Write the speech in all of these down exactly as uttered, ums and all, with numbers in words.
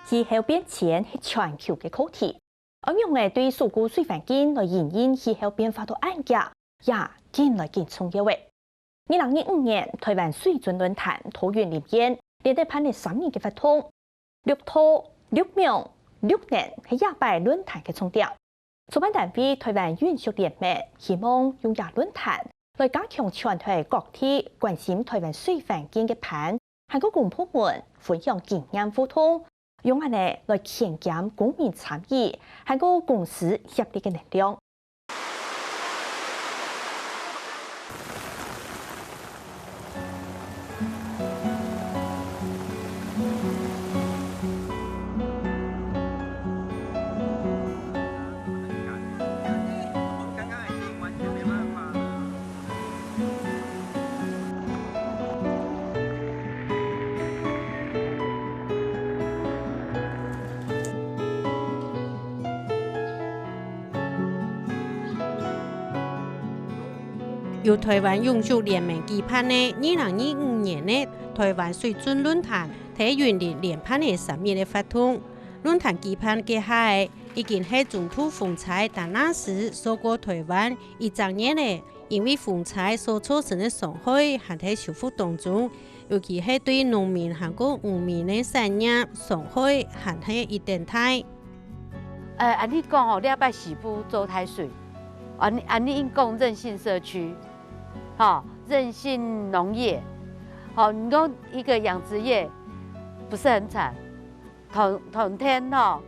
氣候變遷係全球个課題，仰般个對守護水環境來因應氣候變化到恁遽，也緊來緊重要个。二零二五年，台灣水準論壇桃園林園連續辦了三年个活動，綠土、綠網、綠能係這擺論壇个重點。 主辦單位台灣永續聯盟希望用這論壇來加強全台各地關心台灣水環境个伴，還過公部門分享經驗互動，用恁呢來牽兼公民參與，還過公私協力个能量。 由台灣永續聯盟舉辦个二零二五年个台灣水準論壇，在雲林連辦了三日个活動。論壇舉辦該下仔，已經係中度風災達那斯掃過台灣一隻月了，因為風災所造成个傷害還在修復當中， 尤其係對農民還過漁民个產業傷害還係一等大。呃，恁呢講吼，這擺西部做大水，恁，恁呢應講韌性社區，吼，韌性農業，吼，你講一個養殖業不是很慘，冬，冬天吼，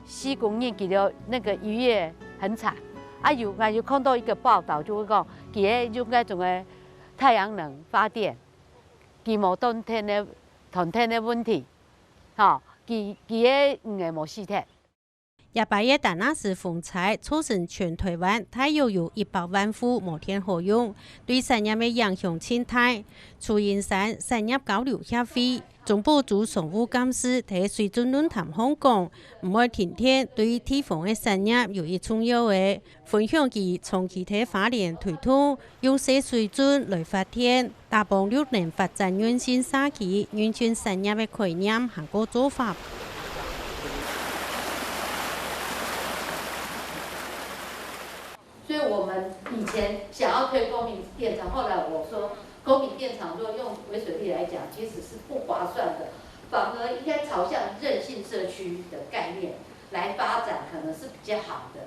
四工人佢就那個漁業很慘，啊有，𠊎有看到一個報導，就會講，佢个用該種个太陽能發電， 佢無斷電个，斷電个問題，吼，佢，佢个魚仔無死忒。這擺个達那斯風災造成全台灣大約有一百萬戶無電好用，對產業个影響盡大。慈雲山產業交流協會鍾寶珠常務幹事在水準論壇項講，毋愛停電對地方个產業有一重要个 分享佢長期在花蓮推動用細水圳來發電，打幫綠能發展韌性社區、韌性產業个概念還過做法。所以我們以前想要推公民電廠，後來我說公民電廠如果用微水力來講，其實是不划算的，反而應該朝向韌性社區的概念來發展，可能是比較好的。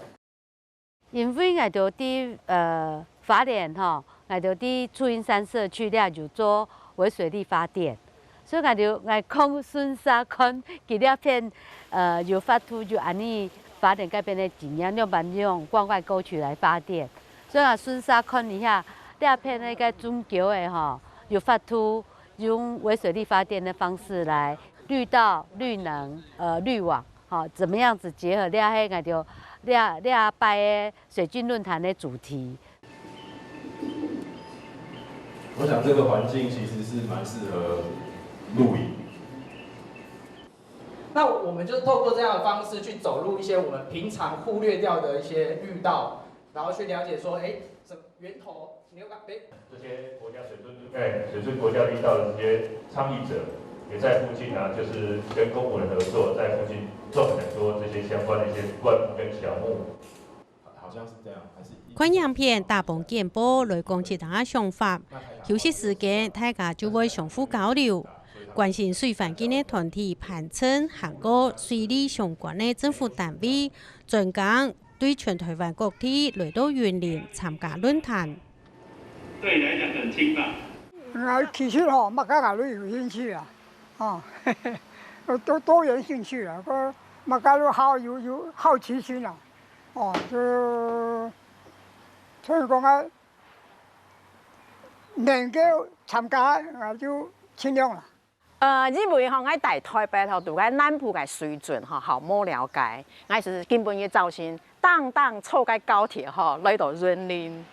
因為𠊎兜在，呃，花蓮吼，𠊎兜在慈雲山社區這有做微水力發電，所以𠊎兜，𠊎講順續看佢這片，呃，有法度有恁呢花蓮該片个經驗，用把用灌溉溝渠來發電，所以𠊎順續看一下這片該个種稻仔吼，有法度用微水力發電的方式來綠稻、綠能、呃，綠網。 吼，怎麼樣子結合這係𠊎兜這，這擺个水圳論壇个主題。我想這個環境其實是蠻適合露營。那我們就透過這樣的方式去走入一些我們平常忽略掉的一些綠道，然後去了解說，欸，什，源頭 這些國家水圳，哎，水圳國家綠道的這些倡議者，也在附近啊，就是跟公部門合作，在附近種很多這些相關的一些灌木跟小木。好像是這樣，還是一，看影片打幫簡報來講自家个想法，休息時間大家就會相互交流。關心水環境个團體盤稱還過水利相關个政府單位，專工 對全台灣各地來到雲林參加論壇。對你來講很親吧？啊，其實吼，麼个𠊎都有興趣啊，吼，多，多元興趣啊，个麼个都好，有，有好奇心啊，哦，就，所以講啊，能夠參加，啊，就盡量啦。 呃，因為吼，𠊎在臺北吼，住該南部个水圳吼，好無了解。𠊎係根本一早晨，當當坐該高鐵吼，來到雲林。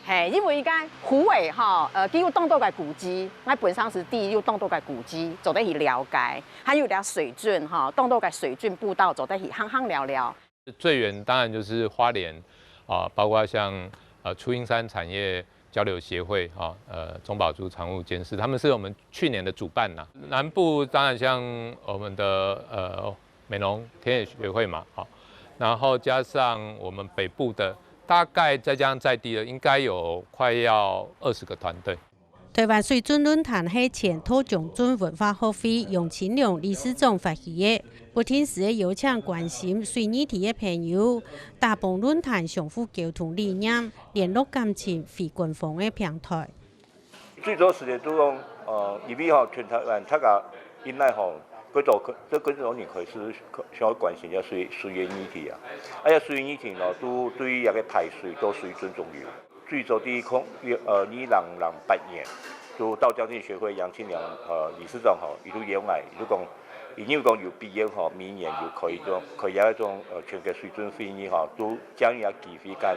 嘿，因為該湖仔吼，呃，佢有當多个古蹟，𠊎本身係知有當多个古蹟，做得去了解，還有條水圳吼，當多个水圳步道做得去行行尞尞。 最遠當然就是花蓮，啊，包括像，呃，出雲山產業交流協會，啊，呃，鍾寶珠常務監事，他們是我們去年的主辦啦。南部當然像我們的，呃，美濃田野協會嘛，好，然後加上我們北部的，大概再加上在地的，應該有快要二十個團隊。台灣水圳論壇係前桃江圳文化學會楊清良理事長發起个，不定時个邀請關心水議題个朋友，打幫論壇相互溝通理念、聯絡感情非官方个平台。 最早時間都講，呃，因為吼，全台灣大家應該吼，幾多可，這幾多人開始想要關心這水，水源議題啊。啊，這水源議題呢，都對於這個排水到水圳中游，最早第一空，呃，二零零八年，就桃江鎮協會楊清良，呃，理事長吼，佢都邀𠊎，佢都講，佢因為講有畢業吼，明年有開一種，開一種，呃，全國水圳會議吼，都將有機會跟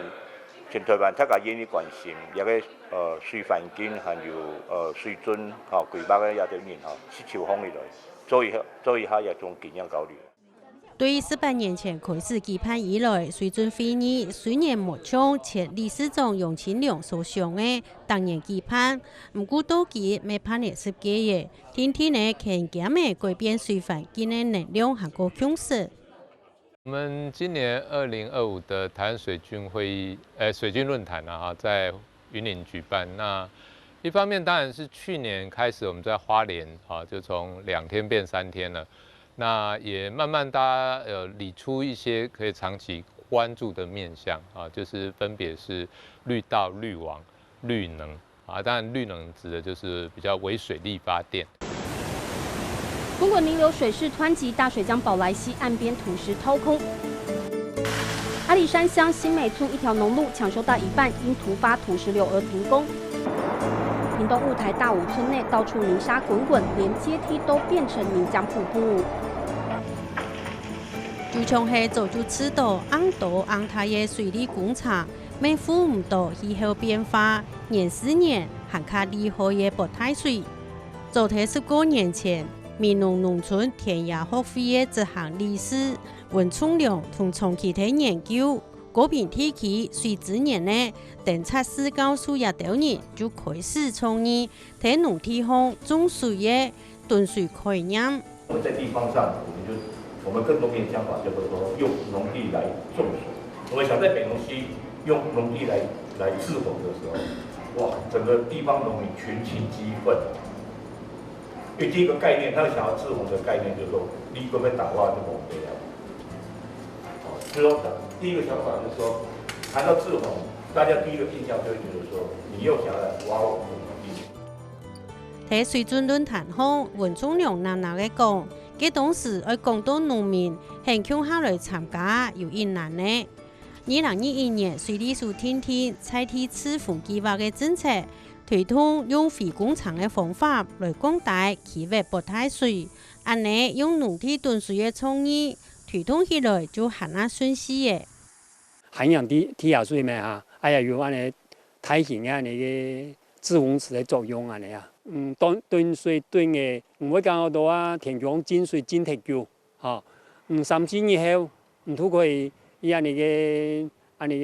全台灣大家願意關心這個，呃，水環境，還有，呃，水圳，吼，規劃个這兜人，吼，去抽空起來，做一下，做一下這種經驗交流。對十八年前開始舉辦以來，水圳會議雖然無像前理事長楊清良所想个逐年舉辦，毋過到今乜辦了十屆了，定定仔肯兼仔改變水環境个能量還過共識。 我們今年二零二五的台灣水圳會議，呃，水圳論壇啊，哈，在雲林舉辦。那一方面當然是去年開始我們在花蓮，啊，就從兩天變三天了。那也慢慢大家，呃，理出一些可以長期關注的面向，啊，就是分別是綠道、綠網、綠能。 啊，當然綠能指的就是比較微水力發電。滾滾泥流水勢湍急，大水將寶來溪岸邊土石掏空。阿里山鄉新美村一條農路搶修到一半，因突發土石流而停工。屏東霧台大武村內到處泥沙滾滾，連階梯都變成泥漿瀑布。就像係早就知道恁多恁大个水利工程， 乜赴毋到氣候變化，年時年還較厲害个發大水。早在十過年前，美濃農村田野學會个執行理事溫仲良同長期在研究高屏地區水資源个等測試教授這兜人就開始倡議，在農地項種水个 囤水概念。我們在地方上，我們就，我們更多的想法就是說，用農地來種水。我們想在美濃溪用農地來，來滯洪的時候，哇，整個地方農民群情激憤。因為第一個概念，他們想要滯洪的概念就是說，你會不會打話就沒了？哦，就是說，第一個想法就是說，談到滯洪，大家第一個印象就會覺得說，你又想要來挖我們的農地。 在水圳論壇項，溫仲良鬧鬧仔講，該當時愛講到農民肯共下來參加，有一難呢。二零二一年，水利署訂定在地滯洪計畫个政策，推動用非工程个方法來降低區域發大水，恁呢用農地囤水个創意推動起來就還較順序仔。 涵養地，地下水咩哈，哎呀，有恁呢大型个恁呢个滯洪池个作用恁呢啊。嗯，囤，囤水囤个，毋會講到啊，田坵浸水浸忒久，吼。嗯，三四日後，你都可以，以恁呢个，恁呢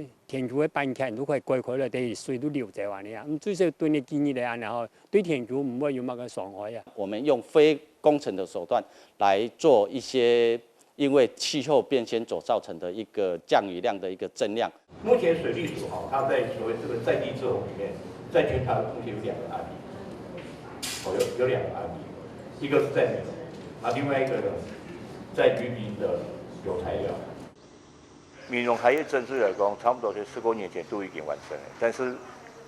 个田坵个板墾，你都可以改開來，等於水都流走恁呢啊。嗯，最少囤个幾日个恁呢吼，對田坵毋會有麼个傷害啊。我們用非工程的手段來做一些 因為氣候變遷所造成的一個降雨量的一個增量。目前水利署哈，它在所謂這個在地滯洪裡面，在全台目前有兩個案例，哦，有，有兩個案例，一個是在美濃，啊，另外一個呢，在雲林的有台寮。美濃海域整治來講，差不多係十過年前都已經完成了，但是，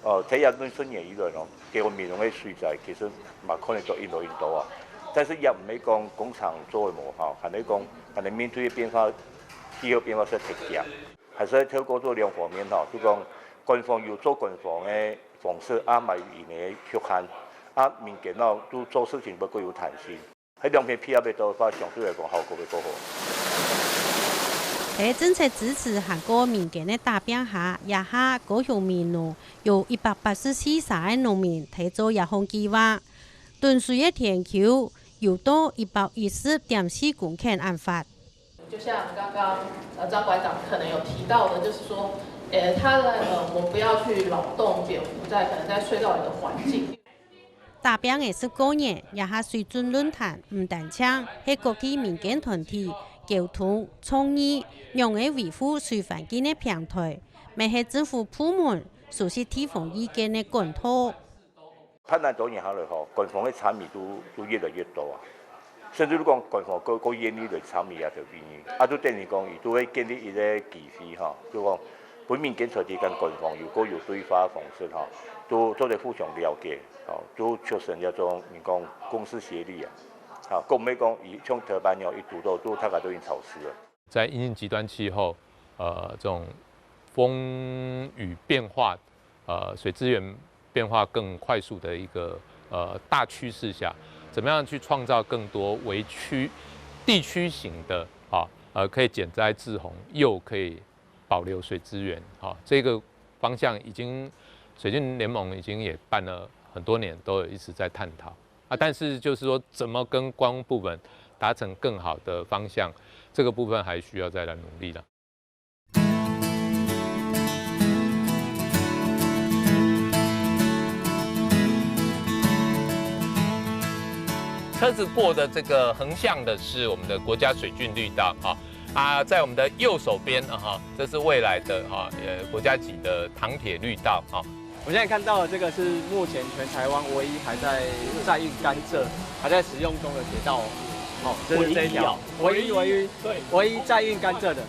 呃，在這二十年以來咯， 結果美濃个水災其實嘛看得到越來越多啊。但是也毋係講工程做得無好，還係講，還係面對个變化，氣候變化實在忒強，還係愛透過做兩方面吼，就講官方有做官方个方式，啊嘛有佢个局限，啊民間咯，就做事情會較有彈性。 係兩片配合得到个話，相對來講效果會較好。在政策支持還過民間个打拚下，這下高雄美濃有一百八十四儕个農民在做這項計畫，囤水个田坵有到一百一十點四公頃恁闊。就像剛剛呃張館長可能有提到的，就是說，呃，他的呃，我們不要去擾動蝙蝠在可能在隧道裡的環境。打拚个十過年，這下水圳論壇毋單淨係各地民間團體溝通、倡議，仰仔維護水環境个平台，乜係政府部門熟悉地方意見个管道。辦恁多年下來吼，官方个參與都都越來越多啊。甚至你講官方都都願意來參與啊，就變啊，就等於講，佢都會建立一個機制吼，就講分民間團體跟官方有個有對話方式吼，都做得互相了解，吼，都促成這種你講公私協力啊，吼，講毋係講佢像頭擺樣，佢堵到都大家都已經吵死了。在因應極端氣候，呃，這種风雨变化，呃，水资源变化更快速的一个呃大趋势下，怎么样去创造更多微区、地区型的啊，呃，可以减灾滯洪，又可以保留水资源，哈，这个方向已经水郡联盟已经也办了很多年，都有一直在探讨啊。但是就是说，怎么跟观光部门达成更好的方向，这个部分还需要再来努力了。车子过的这个横向的是我们的国家水郡绿道啊，啊，在我们的右手边啊哈，这是未来的哈呃国家级的糖铁绿道啊。我们现在看到的这个是目前全台湾唯一还在载运甘蔗、还在使用中的铁道，哦，就是这一条，唯一唯一对唯一载运甘蔗的。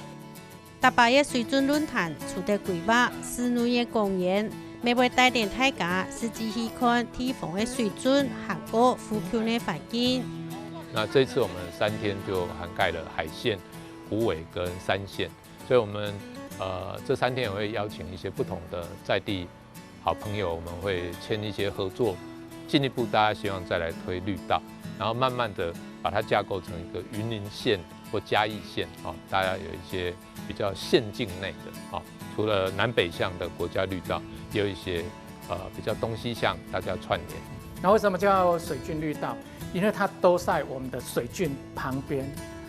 逐擺个水圳論壇除忒規劃室內个公園，乜會帶領大家實際去看地方个水圳，還過附近个環境。那这次我们三天就涵盖了海线、虎尾跟山线，所以我们呃这三天也会邀请一些不同的在地好朋友，我们会签一些合作，进一步大家希望再来推绿道，然后慢慢的把它架构成一个云林线或嘉义线啊，大家有一些比较县境内的啊，除了南北向的国家绿道，也有一些呃比较东西向大家串联。那为什么叫水郡绿道？因为它都在我们的水郡旁边，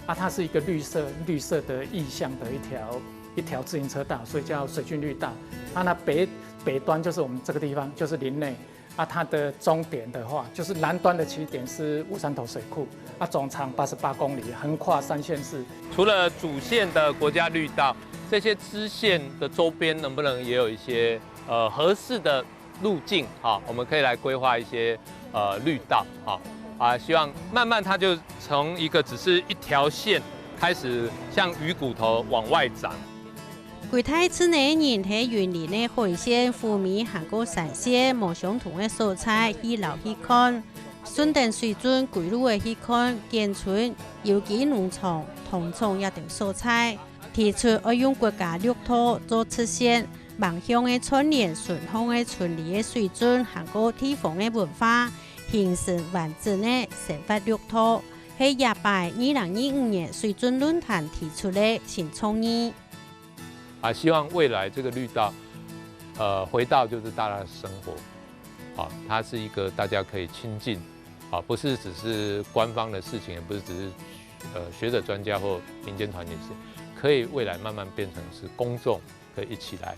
啊，它是一个绿色绿色的意象的一条一条自行车道，所以叫水郡绿道。它那北北端就是我们这个地方，就是林内。啊，它的终点的话，就是南端的起点是乌山头水库，啊，总长八十八公里，横跨三县市。除了主线的国家绿道，这些支线的周边能不能也有一些呃合适的路径？哈，我们可以来规划一些呃绿道，哈啊，希望慢慢它就从一个只是一条线开始向鱼骨头往外长。歸大自然个人係雲林个海線、湖面還過山線無相同个所在去摎去看，順等水圳歸路仔去看建村、有機農場、糖廠這兜所在，提出愛用國家綠道做直線，橫向个串聯順風个村里个水圳還過地方个文化，形成完整个生活綠道，係這擺二零二五年水圳論壇提出个新創意。 啊，希望未来这个绿道，呃，回到就是大家的生活，啊，它是一个大家可以亲近，啊，不是只是官方的事情，也不是只是呃学者专家或民间团体的事情，可以未来慢慢变成是公众可以一起来，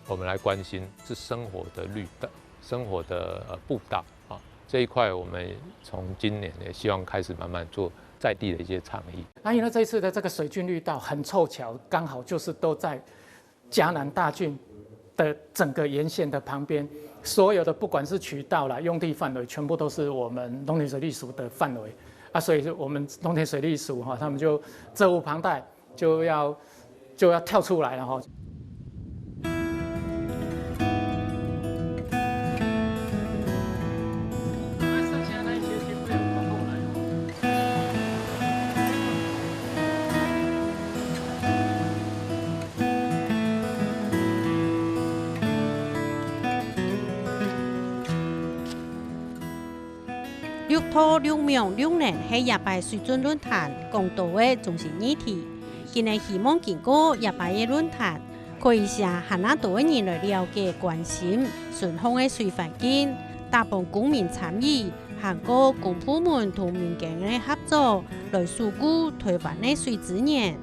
我们来关心是生活的绿道，生活的呃步道啊这一块，我们从今年也希望开始慢慢做在地的一些倡议。那因为这一次的这个水郡绿道很凑巧，刚好就是都在嘉南大郡的整个沿线的旁边，所有的不管是渠道啦、用地范围，全部都是我们农田水利署的范围啊，所以我们农田水利署哈，他们就责无旁贷，就要就要跳出来了哈。綠道、綠網、綠能係這擺水圳論壇講到个中心議題。今年希望經過這擺个論壇，可以吸還較多个人來了解、關心順風个水環境，打幫公民參與，還過公部門同民間个合作，來守護台灣个水資源。